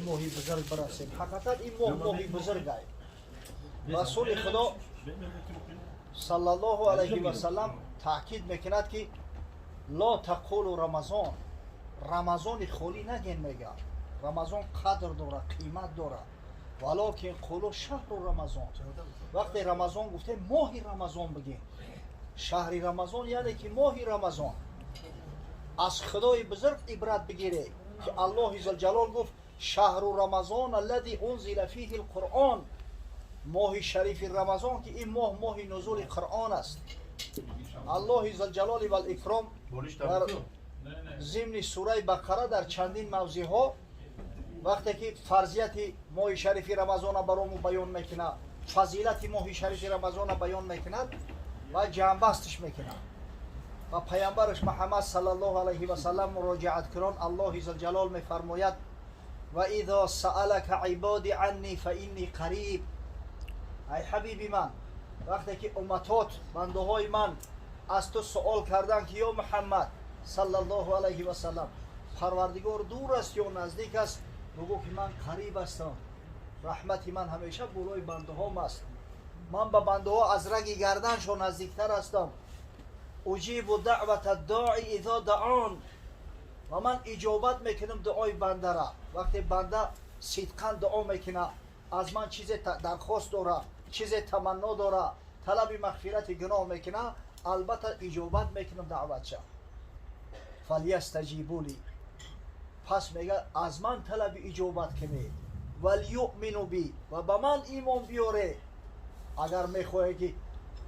Моҳи бузург бирасем. Ҳақиқатан, ин моҳ моҳи бузургай. Расули Худо саллаллоҳу алайҳи васаллам таъкид мекунад, ки لا تقولوا رمضان, Рамазони холӣ нагин, мега, Рамазон қадр дора, қимат дора, ولكن قولوا شهر رمضان. Вақте Рамазон гуфтем, моҳи Рамазон бигем. Шаҳри Рамазон, яъне ки моҳи Рамазон. Аз Худои бузург ибрат бигире, ки Аллоҳи зулҷалол гуфт: شهر رمضان الذي أنزل فيه القرآن. Моҳи шарифи Рамазон, ки ин моҳ моҳи нузули Қуръон аст. Аллоҳи зулҷалоли валикром дар зимни сураи Бақара дар чандин мавзеъҳо, вақте ки фарзияти моҳи шарифи Рамазона барому баён мекунад, фазилати моҳи шарифи Рамазона баён мекунад ва ҷамъбастиш мекунад ва паямбараш Муҳаммад саллаллоҳу алайҳи васаллам муроҷиат кунон, Аллоҳи зулҷалол мефармояд: وإذا سألك عبادي عني فإني قريب. Ай ҳабиби ман, вақте ки умматот, бандаҳои ман аз ту суол карданд, ки ё Муҳаммад саллаллоҳу алайҳи васаллам, Парвардигор дур аст ё наздик аст, бугӯ, ки ман қариб ҳастам, раҳмати ман ҳамеша болои бандаҳом аст, ман ба бандаҳо аз раги гарданшон наздиктар ҳастам. أجيب دعوة الداع إذا دعان. Ва ман иҷобат мекунам дуои бандара, вақте банда сидқан дуо мекунад, аз ман чизе дархост дора, чизе таманно дора, талаби мағфирати гуноҳ мекунад, албатта иҷобат мекунам даъватша. فليستجيبوا لي, пас мега, аз ман талаби иҷобат кунед, وليؤمنوا بي, ва ба ман имон биёре, агар мехоҳе, ки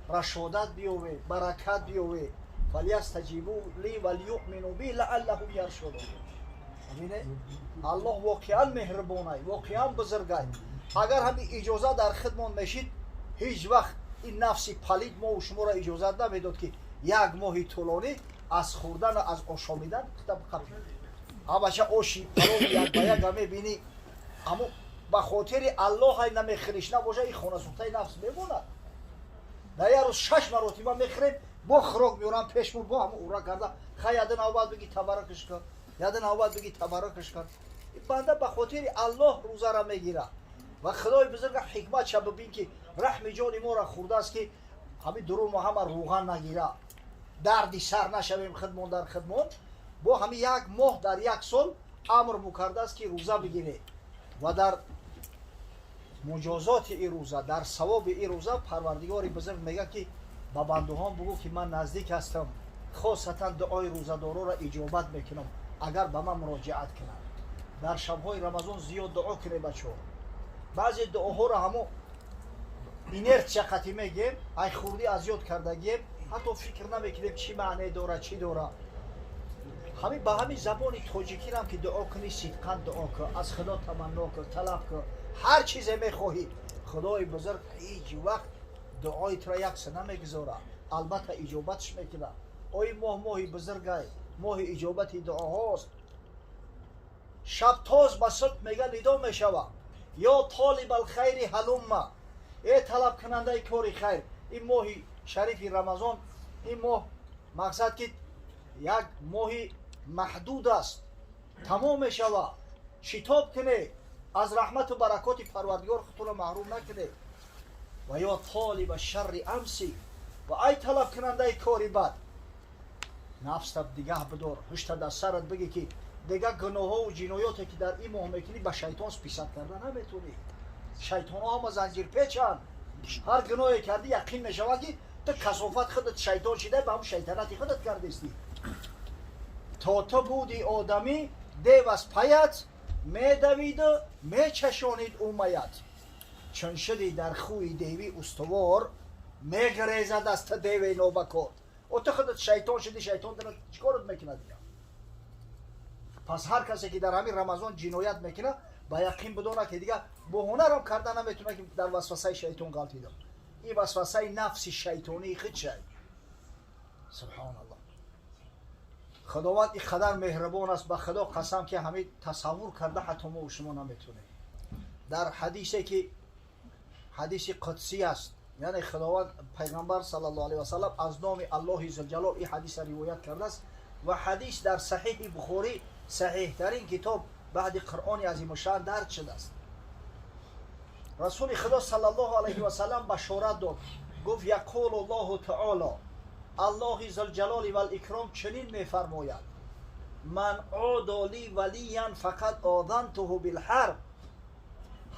рашодат биёве, баракат биёве. فليستجيبوا لي وليؤمنوا بي لعلهم يرشدون. Бибине, Аллоҳ воқеан меҳрубонай, воқеан бузургай. Агар ҳамин иҷоза дар хидмон мешид, ҳеҷ вақт ин нафси палид мо шуморо иҷозат намедод, ки як моҳи тӯлонӣ аз хӯрдану аз ошомидан қапи. Ҳамаша оши палови як ба яка мебинӣ, аммо ба хотири Аллоҳ ай намехӯриш набоша, ин хонасӯхтаи нафс мемонад. Дар як рӯз шаш маротиба мехӯрем, бо хӯрок меорам пешмон, бо ҳама ура карда, хай, яда навбат бигӣ, табаракаш кун, яда навбат бигӣ, табаракаш кун. Банда ба хотири Аллоҳ рӯзара мегирад ва Худои бузурга ҳикматша бибин, ки раҳми ҷони моро хӯрдааст, ки ҳамин дурумо ҳама рӯған нагира, дарди сар нашавем хидмон дар хидмон. Бо ҳамин як моҳ дар як сол амр мукардааст, ки рӯза бигиред, ва дар муҷозоти ин рӯза, дар савоби ин рӯза Парвардигори бузург мегӯяд, ки ба бандуҳон бугӯ, ки ман наздик ҳастам, хосатан дуои рӯзадороро иҷобат мекунам, агар ба ман муроҷиат кунанд. Дар шабҳои Рамазон зиёд дуо кунед, бачаҳо. Баъзе дуоҳоро ҳамо инерция қатӣ мегем, ай хурдӣ аз ёд кардагием, ҳатто фикр намекунем, чӣ маъне дора, чӣ дора. Ҳамин ба ҳамин забони тоҷикирам, ки дуо кунӣ, сидқан дуо кун, аз Худо таманно кун, талаб кун, ҳар чизе мехоҳӣ. Худои бузург ҳеҷ вақт дуои туро якса намегузорад, албатта иҷобатш мекунад. Ои моҳ моҳи бузургай, моҳи иҷобати дуоҳост. Шаб тоз ба субҳ, мега, нидо мешавад: يا طالب الخير هلم. Э талабкунандаи кори хайр! Ин моҳи шарифи Рамазон, ин моҳ мақсад, ки як моҳи маҳдуд аст, тамом мешавад. Шитоб кунед, аз раҳмату баракоти Парвардигор худтонро маҳрум накунед. ويا طالب الشر أمسك. Ва ай талабкунандаи кори бад, нафста дигаҳ бидор, ҳушта дар сарат бигӣ, ки дигар гуноҳову ҷиноёте, ки дар ин моҳ мекунӣ, ба шайтон списать карда наметонӣ. Шайтонҳо ҳама занҷирпечанд. Ҳар гуноҳе кардӣ, яқин мешавад, ки ту касофат худат шайтон шида, ба ҳам шайтанати худат кардестӣ. То ту буди одамӣ, дев аз паят медавиду мечашонид умаят. Чун шуди дар хӯи девӣ устувор, мегрезад аз ту деве нобакор. О, ту худат шайтон шуди, шайтон дара чӣ корот мекунад дига? Пас ҳар касе, ки дар ҳамин Рамазон ҷиноят мекунад, ба яқин бидонад, ки дига бо ҳунарам карда наметавонад, ки дар васвасаи шайтон ғалтидам. Ин васвасаи нафси шайтонии худ шай. Субҳоналлоҳ, Худованд ин қадар меҳрубон аст, ба Худо қасам, ки ҳамин тасаввур карда ҳатто мо шумо наметонем. Дар ҳадисе, ки ҳадиси қудсӣ аст, яъне Худованд, пайғамбар саллаллоҳу алайҳи васаллам аз номи Аллоҳи зулҷалол ин ҳадиса ривоят кардааст ва ҳадис дар Саҳиҳи Бухорӣ, саҳиҳтарин китоб. Баъди Қуръони азимушшаън дард шудааст. Расули Худо саллаллоҳу алайҳи васаллам башорат дод, гуфт: яқулу Аллоҳу таоло, Аллоҳи зулҷалоли валикром чунин мефармояд: ман одо ли валиян фақад одантуҳу билҳарб.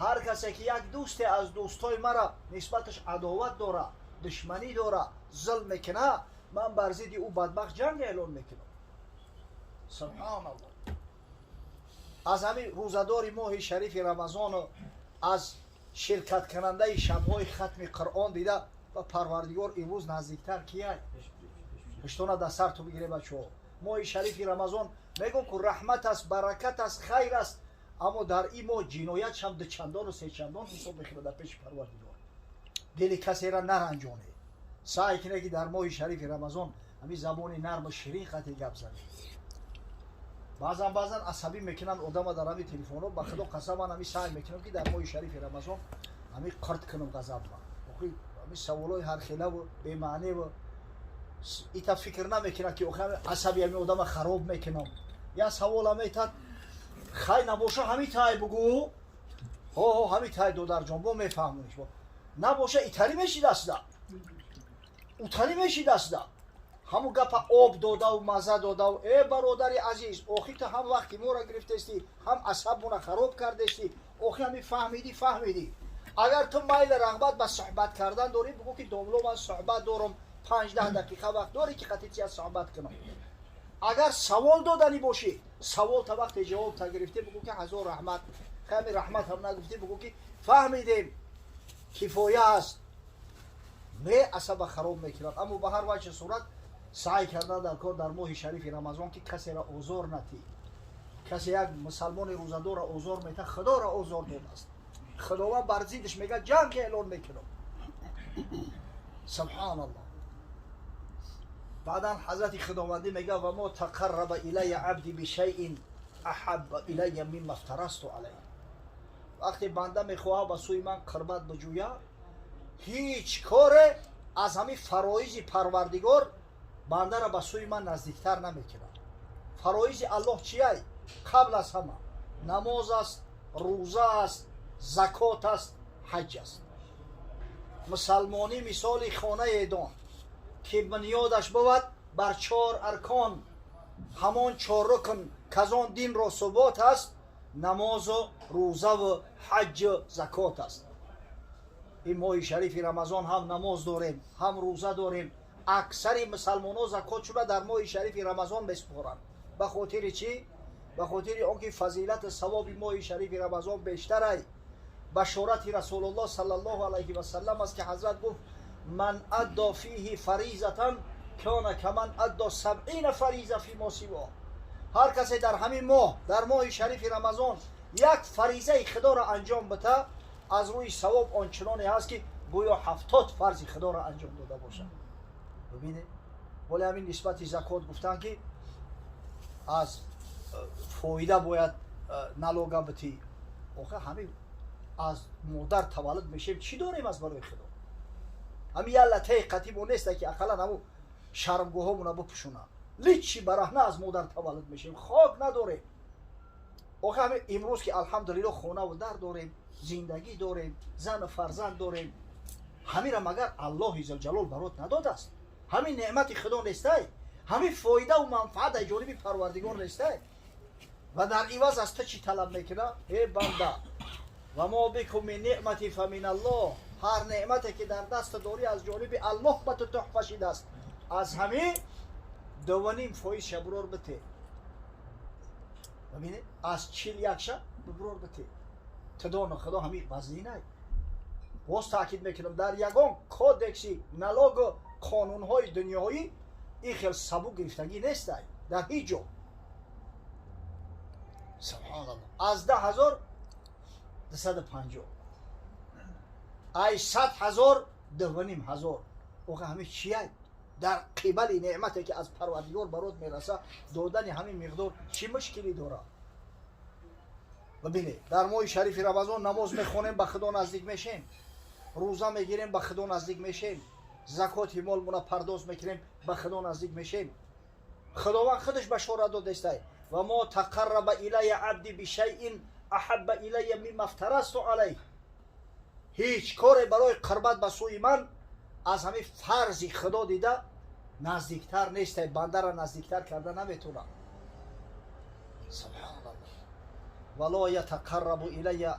Ҳар касе ки як дӯсте аз дӯстои мара нисбаташ адоват дора, душманӣ дора, зулм мекуна, ман бар зидди ӯ бадбахт ҷанг эълон мекунам. Субҳаналлоҳ. Аз ҳамин рӯзадори моҳи шарифи Рамазону аз ширкаткунандаи шабҳои хатми Қуръон дида ва Парвардигор имрӯз наздиктар кияй? Ҳиштона дар сар ту бигире, бачаҳо. Моҳи шарифи Рамазон мегӯм ку раҳмат аст, баракат аст, хайр аст, аммо дар ин моҳ ҷиноят шам дучандону сечандон ҳисоб мехӯрад дар пеши Парвардигор. Дили касера наранҷоне, саъй кине ки дар моҳи шарифи Рамазон ҳамин забони нарму ширин қати гап занед. Баъзан баъзан асабӣ мекунанд одама дар ҳамин телефонҳо. Ба Худо қасам, ман ҳамин саъй мекунам, ки дар моҳи шарифи Рамазон ҳамин қирт кунам ғазабма. Охи ҳамин саволҳои ҳархелаву бемаъневу ита фикр намекунад, ки охи асаби ҳамин одама хароб мекунам. Як савола метад, хай набоша, ҳамин тай бугӯ, ҳо ҳамин тай, додарҷон, бо мефаҳмониш, набоша итарӣ мешидастда, утарӣ мешидастда, ҳамун гапа об додаву маза додаву. Э, бародари азиз, охи ту ҳам вақти моро гирифтестӣ, ҳам асабмона хароб кардестӣ. Охи ҳамин фаҳмидӣ, фаҳмидӣ. Агар ту майли рағбат ба суҳбат кардан дорӣ, бугӯ, ки домло, ман суҳбат дорам, 5-10 дақиқа вақт дорӣ, ки қатития суҳбат кунам. Агар савол доданӣ бошӣ, савол та вақте ҷавоб та гирифтӣ, бугӯ, ки ҳазор раҳмат. Хами раҳмат ҳам нагуфтӣ, бугӯ, ки фаҳмидем, кифоя аст. Не, асаба хароб мекунад. Аммо ба ҳар ваҷҳи сурат саъй кардан дар кор дар моҳи шарифи Рамазон, ки касеро озор натӣ. Касе як мусалмони рӯзадорро озор мета, Худоро озор додааст. Худованд бар зиддиш мега ҷанг эълон мекунам. Субҳаналлоҳ. Баъдан ҳазрати Худовандӣ мега: ва мо тақарраба илая абди бишайин аҳабба илая мимма фтарасту алайҳ. Вақте банда мехоҳад ба сӯи ман қурбат биҷӯя, ҳеҷ коре аз ҳамин фароизи Парвардигор бандаро ба сӯи ман наздиктар намекунад. Фароизи Аллоҳ чияй? Қабл аз ҳама намоз аст, рӯза аст, закот аст, ҳаҷ аст. Мусалмонӣ мисоли хонае дон, ки бунёдаш бувад бар чор аркон. Ҳамон чор рукн, казон динро субот аст, намозу рӯзаву ҳаҷҷу закот аст. Ин моҳи шарифи Рамазон ҳам намоз дорем, ҳам рӯза дорем. Аксари мусалмонҳо закот шуда дар моҳи шарифи Рамазон месупоранд. Ба хотири чӣ? Ба хотири он ки фазилати савоби моҳи шарифи Рамазон бештарай. Башорати Расулуллоҳ саллаллоҳу алайҳи васаллам аст, ки ҳазрат гуфт: ман аддо фиҳи фаризатан кана каман аддо 70 фариза фима сиво. Ҳар касе дар ҳамин моҳ, дар моҳи шарифи Рамазон, як фаризаи Худоро анҷом бита, аз рӯи савоб ончуноне ҳаст, ки гӯё 70 фарзи Худоро анҷом дода бошад. Бибинед, вале ҳамин нисбати закот гуфтанд, ки аз фоида бояд налога битӣ. Охир ҳамин аз модар таваллуд мешем, чӣ дорем аз барои Худо? Ҳамин як латаи қатибо неста, ки ақаллан ҳамун шармгоҳомона бипӯшонад. Личи бараҳна аз модар таваллуд мешем, хок надорем. Охир ҳамин имрӯз, ки алҳамдулилло хонаву дар дорем, зиндагӣ дорем, зану фарзанд дорем, ҳамира магар Аллоҳи зулҷалол барот надодааст? Ҳамин неъмати Худо нестай? Ҳамин фоидаву манфаат аз ҷониби Парвардигор нестай? Ва дар иваз аз ту чӣ талаб мекунад? Э банда, ва мо бикум мин неъмати фа мин Аллоҳ. Ҳар неъмате ки дар даст дорӣ, аз ҷониби Аллоҳ ба ту туҳфа шидааст. Аз ҳамин 2,5% шабурор бите. Бибинед, аз 41 ша бибурор бите. Тудоно Худо ҳамин вазнинай. Боз таъкид мекунам, дар ягон кодекси налогу қонунҳои дунёӣ ин хел сабук гирифтагӣ нестай дар ҳеҷ ҷо. Субҳаналлоҳ. Аз 10 000 250, ай 100 000 2,5 ҳазор. Охи ҳамин чияй? Дар қибали неъмате ки аз Парвардигор барот мераса, додани ҳамин миқдор чӣ мушкилӣ дорад? Бибинед, дар моҳи шарифи Рамазон намоз мехонем, ба Худо наздик мешем, рӯза мегирем, ба Худо наздик мешем, закоти молмона пардоз мекунем, ба Худо наздик мешем. Худованд худаш башорат додестай: Ва мо тақарраба илайя абди бишайин аҳабба илайя мимма афтарасту алайҳ. Ҳеҷ коре барои қурбат ба сӯи ман аз ҳамин фарзи Худо дида наздиктар нестай, бандара наздиктар карда наметавонад. Субҳаналлоҳ. Ва ло ятақаррабу илайя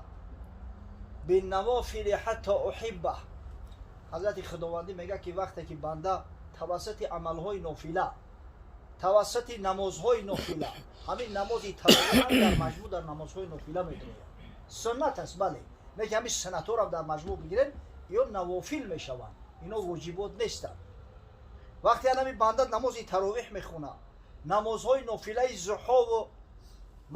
биннавофили ҳатто уҳиббаҳ. Ҳазрати Худовандӣ мегӯяд, ки вақте ки банда тавассути амалҳои нофила, тавассути намозҳои нофила, ҳамин намози таровеҳ ҳам дар маҷмӯъ дар намозҳои нофила медирояд, суннат аст, бале, не ки ҳамин суннатҳоро дар маҷмӯъ бигирем, ё навофил мешаванд, ино воҷибот нестанд. Вақте анами банда намози таровеҳ мехонад, намозҳои нофилаи зуҳову,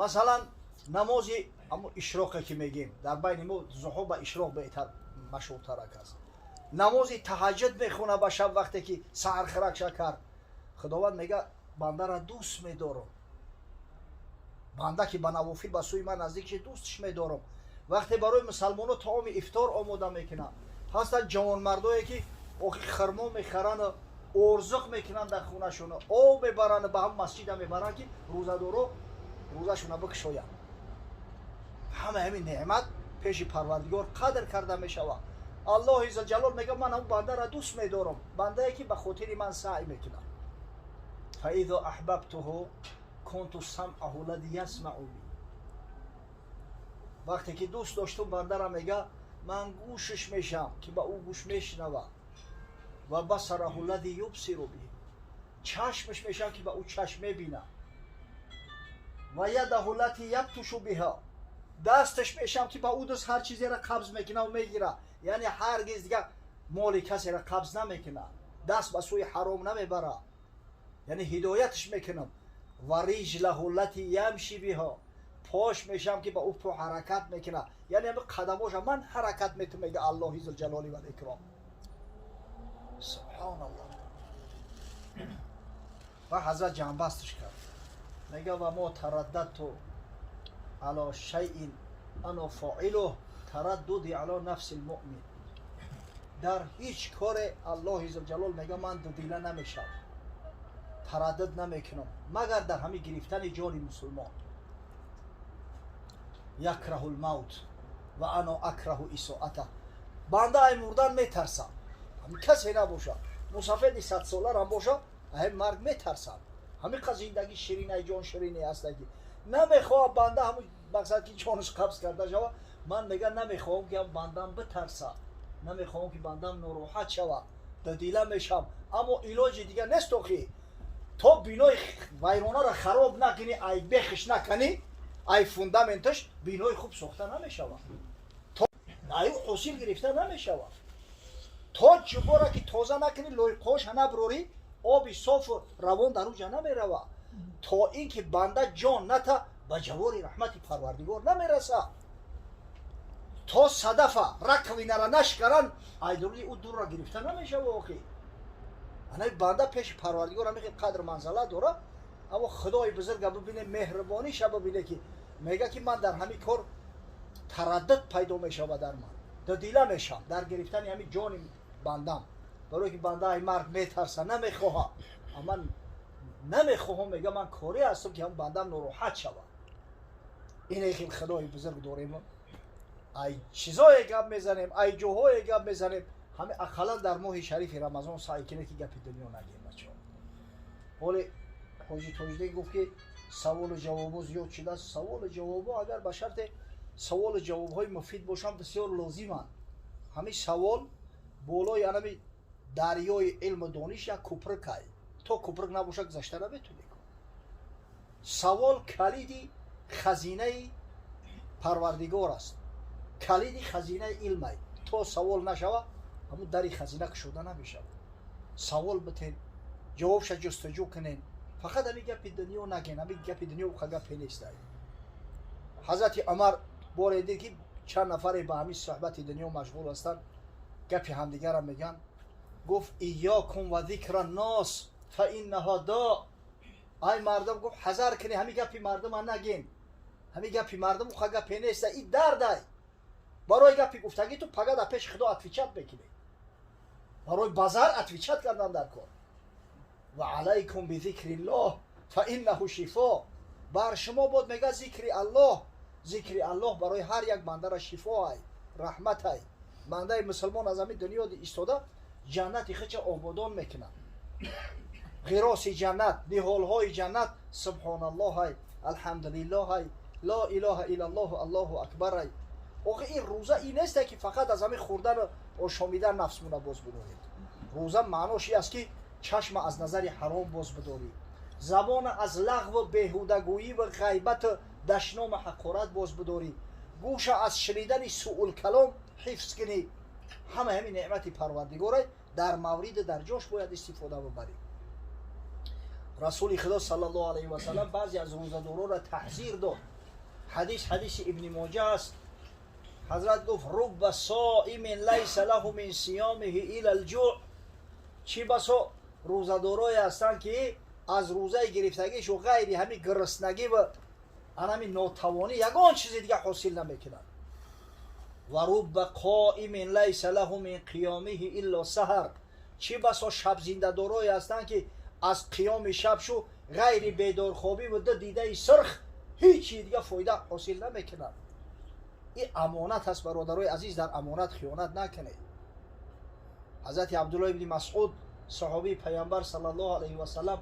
масалан, намози ҳамун ишроқе ки мегем, дар байни мо зуҳо ба ишроқ беҳтар машҳуртарак аст, намози таҳаҷҷуд мехона ба шаб, вақте ки саҳархӯракша кард, Худованд мега: «Бандара дӯст медорам. Банда ки ба навофил ба сӯи ман наздик шид, дӯстш медорам». Вақте барои мусалмоно таоми ифтор омода мекунад, ҳастанд ҷавонмардое, ки охи хирмо мехарану орзуқ мекунанд дар хонашона, об мебаранд, ба ҳам масҷида мебаранд, ки рӯзадоро рӯзашона бикушоянд. Ҳама ҳамин неъмат пеши Парвардигор қадр карда мешавад. Аллоҳи зулҷалол мега: «Ман ҳамн бандара дӯст медорам, бандае ки ба хотири ман саъй мекунад». Фаизо аҳбабтуҳу кунту самъаҳу лади ясмау би. Вақте ки дӯст доштум бандара, мега, ман гӯшиш мешам, ки ба ӯ гӯш мешунавад, ва басараҳу лади юбсиру би, чашмаш мешам, ки ба ӯ чашм мебинад, ва ядаҳу лати ябтушу биҳа, дасташ мешам, ки ба ӯ даст ҳар чизеро қабз мекунаву мегирад. Яъне ҳаргиз дигар моли касеро қабз намекунад, даст ба сӯи ҳаром намебарад, яъне ҳидоятш мекунам. Ва риҷлаҳу лати ямши биҳо, пош мешам, ки ба ӯ по ҳаракат мекунад, яъне ҳами қадамоша ман ҳаракат метум, мега Аллоҳи зулҷалоли вал икром. Субҳоналлоҳ. Ва ҳазрат ҷамъбастш кард, мега: «Ва мо тараддадту ало шайин ано фоилуҳ тараддуди ало нафси лмуъмин». Дар ҳеҷ коре, Аллоҳи зулҷалол мега, ман дудила намешавам, тараддуд намекунам, магар дар ҳамин гирифтани ҷони мусулмон. Якраҳу лмавт ва ано акраҳу исоата. Банда ай мурдан метарсад, ҳамин касе набошад, мусафеди садсоларам бошад, ай марг метарсад. Ҳамин қа зиндагӣ ширинай, ҷон ширине ҳастаги, намехоҳад банда ҳамун мақсад, ки ҷонаш қабз карда шавад. Ман, мега, намехоҳам, ки ҳам бандам битарсад, намехоҳам, ки бандам нороҳат шавад, дудила мешавам, аммо илоҷи дигар нест. Охи, то бинои вайронаро хароб накунӣ, ай бехиш накунӣ, ай фундаменташ бинои хуб сохта намешавад, то ай ҳосил гирифта намешавад. То ҷубора ки тоза накунӣ, лойқоша наброрӣ, оби софу равон дар уҷа намеравад. То ин ки банда ҷон ната, ба ҷавори раҳмати Парвардигор намерасад. То садафа, раковинара нашкаранд, айдуруни ӯ дурра гирифта намешава. Охи, ана банда пеши Парвардигор ҳамихел қадр манзалат дорад. Аммо Худои бузурга бибине, меҳрубониша бибине, ки мега, ки ман дар ҳамин кор тараддуд пайдо мешавад дар ман, дудила мешавам дар гирифтани ҳамин ҷони бандам, барое ки банда ай марг метарса, намехоҳад. Ман намехоҳам, мега, ман корӣ ҳастам, ки ҳам бандам нороҳат шавад. Ине хел Худои бузург дорем. Ай чизое гап мезанем, ай ҷоҳое гап мезанем. Ҳами ақаллан дар моҳи шарифи Рамазон саъй кунед, ки гапи дунё нагем, бачаҳо. Ҳоле ҳоҷи Тоҷиддин гуфт, ки саволу ҷавобҳо зиёд шудааст. Саволу ҷавобҳо, агар ба шарте саволу ҷавобҳои муфид бошанд, бисёр лозиманд. Ҳамин савол болои анами дарёи илму дониш як кӯпрукай. То кӯпрук набошад, гузашта наметунӣ. Савол калиди хазинаи Парвардигор аст, калиди хазинаи илмай. То савол нашава, ҳамун дари хазина кушода намешавад. Савол битен, ҷавобша ҷустуҷӯ кунен, фақат ҳамин гапи дунё наген. Ҳамин гапи дунё гапе нестай. Ҳазрати Умар боре дид, ки чанд нафаре ба ҳамин суҳбати дунё машғул ҳастанд, гапи ҳамдигарам мегӯянд. Гуфт: «Иёкум ва зикра нос фа иннаҳа до». Ай мардум, гуфт, ҳазар кунӣ, ҳамин гапи мардума нагин. Ҳамин гапи мардум уха гапе неста, и дардай. Барои гапи гуфтагӣ ту пага дар пеши Худо отвечать мекунӣ. Барои базар отвечать кардан дар кор. Ва алайкум бизикриллоҳ фа иннаҳу шифо. Бар шумо бод мега зикри Аллоҳ. Зикри Аллоҳ барои ҳар як бандара шифоай, раҳматай. Бандаи мусулмон аз ҳамин дунё истода ҷаннати худша ободон мекунад. Ғироси ҷаннат, ниҳолҳои ҷаннат субҳоналлоҳай, алҳамдулиллоҳай, ло илоҳа иллаллоҳу аллоҳу акбарай. Охи ин рӯза ин нест ки фақат аз ҳамин хӯрдану ошомидан нафсмона боз бидоред. Рӯза маънош ин аст ки чашма аз назари ҳаром боз бидорӣ, забона аз лағву беҳудагӯӣ ва ғайбату дашному ҳақорат боз бидорӣ, гӯша аз шунидани суулкалом ҳифз кунӣ. Ҳама ҳамин неъмати Парвардигоре дар мавриди дар ҷош бояд истифода бибарӣ. Расули Худо саллаллоҳу алайҳи васаллам баъзе аз рӯзадорора таҳзир дод. Ҳадис ҳадиси Ибни Моҷа аст. Ҳазрат гуфт: рубба соимин лайса лаҳу мин сиёмиҳи илал ҷӯъ. Чӣ басо рӯзадорое ҳастанд ки аз рӯзаи гирифтагишу ғайри ҳамин гуруснагӣ ва ҳамин нотавонӣ ягон чизи дига ҳосил намекунанд. Ва рубба қоимин лайса лаҳу мин қиёмиҳи илло саҳар. Чӣ басо шабзиндадорое ҳастанд ки аз қиёми шабшу ғайри бедорхобӣ ва ду дидаи сурх ҳеҷ чизи дига фоида ҳосил намекунанд. Ин амонат аст, бародарои азиз, дар амонат хиёнат накунед. Ҳазрати Абдуллоҳ ибни Масъуд, саҳобии Паёмбар саллаллоҳу алайҳи васаллам,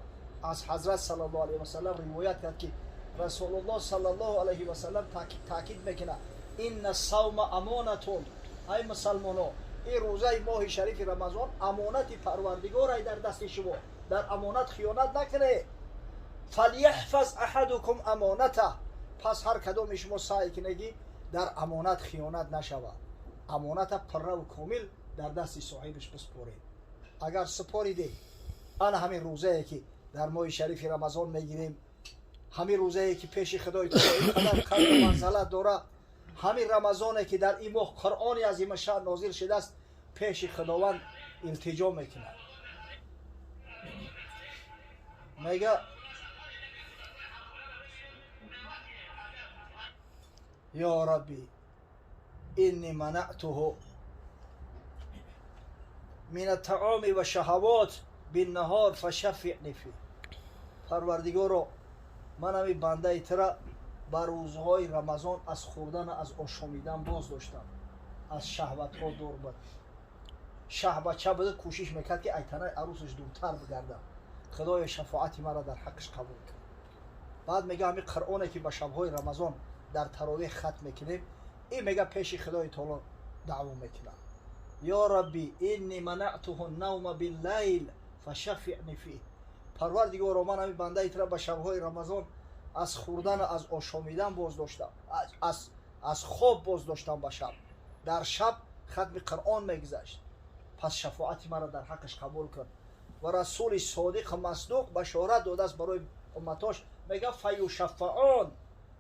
аз ҳазрат саллаллоҳу алайҳи васаллам ривоят кард ки Расулуллоҳ саллаллоҳу алайҳи васаллам таъкид мекунад: инна савма амонатун. Ай мусалмоно, ин рӯзаи моҳи шарифи Рамазон амонати Парвардигорай дар дасти шумо, дар амонат хиёнат накунед. Фаляҳфаз аҳадукум амонатаҳ. Пас ҳар кадоми шумо саъй кунед ки дар амонат хиёнат нашавад. Амоната пурраву комил дар дасти соҳибаш биспоред. Агар супоридед, ана ҳамин рӯзае ки дар моҳи шарифи Рамазон мегирем, ҳамин рӯзае ки пеши Худои таоло ин қадар қадру манзалат дорад, ҳамин Рамазоне ки дар ин моҳ Қуръони азимашаън нозил шудааст, пеши Худованд илтиҷо мекунад. Мега ё Рабби инни манатуҳу мин аттаоми ва шаҳавот биннаҳор фашаффиъни фиҳ. Парвардигоро, ман ҳамин бандаи тура ба рӯзҳои Рамазон аз хӯрдану аз ошомидан боз доштам, аз шаҳватҳо дур буд. Шаҳбача буда кӯшиш мекард ки айтанаи арӯсаш дуртар бигардад. Худоё, шафоати маро дар ҳаққаш қабул кун. Баъд мега ҳамин Қуръоне ки ба шабҳои Рамазон дар таровеҳ хатм мекунем, ин мега пеши Худои таоло даъво мекунад: ё Рабби инни манатуҳу навма биллайл фашаффиъни фиҳ. Парвардигоро, ман ҳамин бандаи тура ба шабҳои Рамазон аз хӯрдану аз ошомидан боз доштам, аз хоб боз доштам ба шаб. Дар шаб хатми Қуръон мегузашт. Пас шафоати маро дар ҳаққаш қабул кун. Ва Расули содиқу масдуқ башорат додааст барои умматош, мега фаюшаффаон.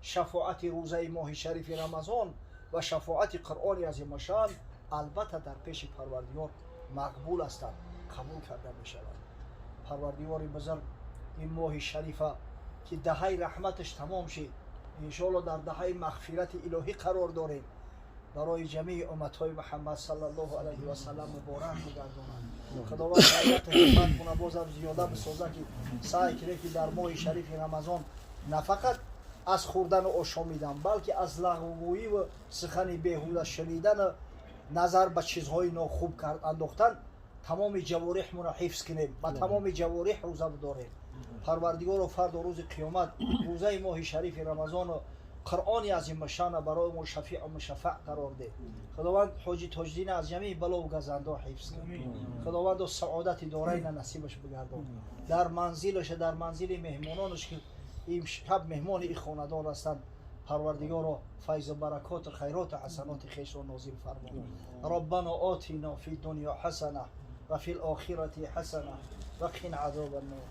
Шафоати рӯзаи моҳи шарифи Рамазон ва шафоати Қуръони азимашан албатта дар пеши Парвардигор мақбул ҳастанд, қабул карда мешаванд. Парвардигори бузург ин моҳи шарифа ки даҳаи раҳматаш тамом шид, иншоалло дар даҳаи мағфирати илоҳӣ қарор дорем, барои ҷамеи умматҳои Муҳаммад саллаллоҳу алайҳи васаллам муборак бигардонад. Худованд ғайрату ҳикмат куна, бозам зиёда бисозад ки саъй кунем ки дар моҳи шарифи Рамазон на фақат аз хӯрдану ошомидан, балки аз лағвгӯӣ ва сухани беҳуда шунидану назар ба чизҳои нохуб кард андохтан тамоми ҷавориҳмонро ҳифз кунем, ба тамоми ҷавориҳ рӯза бидорем. Парвардигоро, фардо рӯзи қиёмат рӯзаи моҳи шарифи Рамазону Қуръони азимашана барои мо шафиъу мушаффаъ қарор деҳ. Худованд ҳоҷи Тоҷиддин аз ҷамеи балову газандо ҳифз кун. Худовандо саодати дорайна насибаш бигардон. Дар манзилаша, дар манзили меҳмононаш ки имшаб меҳмони ин хонадон ҳастанд, Парвардигоро файзу баракоту хайроту ҳасаноти хешро нозил фармо. Роббано отино фи дунё ҳасана ва фил охирати ҳасана ва қина азоба ннор.